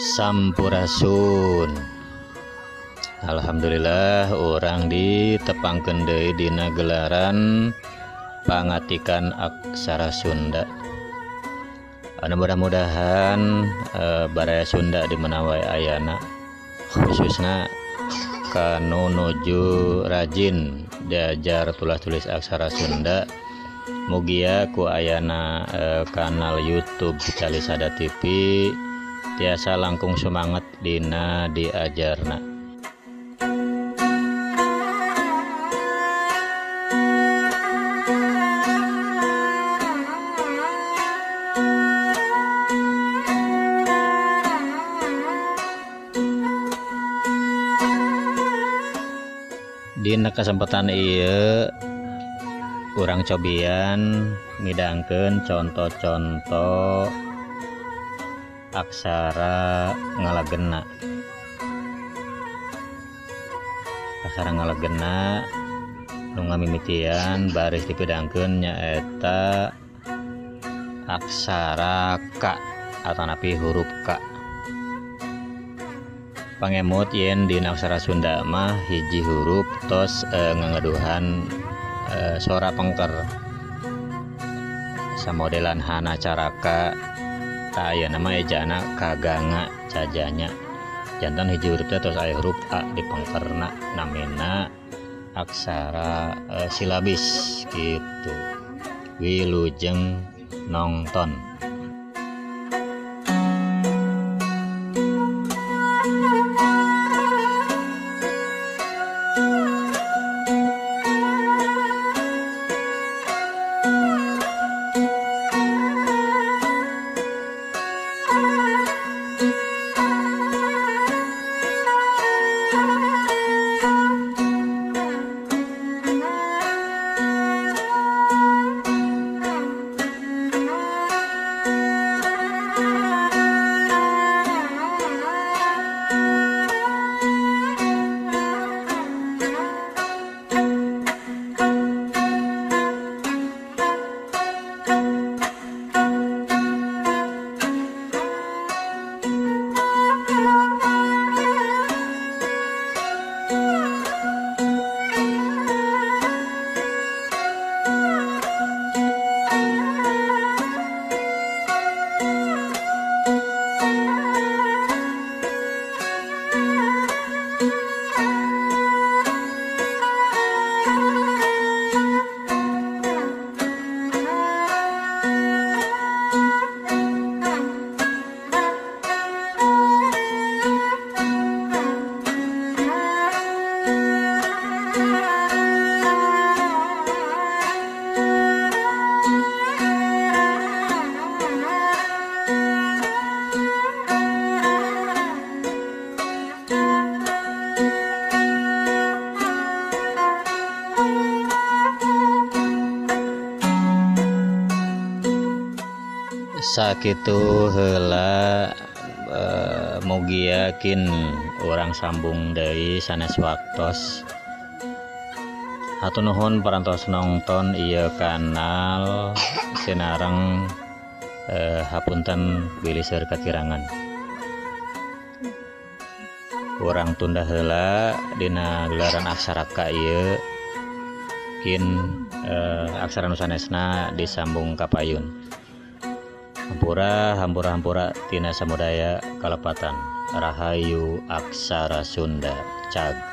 Sampurasun. Alhamdulillah urang ditepangkeun deui dina gelaran pangatikan aksara Sunda. Anu mudah-mudahan baraya Sunda di mana wae ayana, khususna kanu nuju rajin diajar tulis tulis aksara Sunda, mugia ku ayana kanal YouTube Calisada TV tiasa langkung semangat dina diajarna. Dina kesempatan ieu urang cobian midangkeun contoh-contoh aksara ngalagena. Aksara ngalagena nu ngamimitian baris dipidangkeun nyaeta aksara K atanapi huruf K. Pangemut yen dina aksara Sunda mah hiji huruf tos ngangaduhan sora pengker samodelan hana caraka ta aya nama ejana kaganga cajanya jantan hiji huruf teh tos aya huruf A di pengkerna namina aksara silabis gitu. Wilujeng nongton. Sakitu heula mugi yakin urang sambung deui sanes waktos. Hatur nuhun parantos nongton ieu kanal sinareng hapunten bilih seueur kakirangan. Urang tunda heula dina gelaran aksara K ieu kin aksara nu sanesna disambung ka payun. Hampura hampura hampura tina samudaya kalepatan. Rahayu aksara Sunda cageur.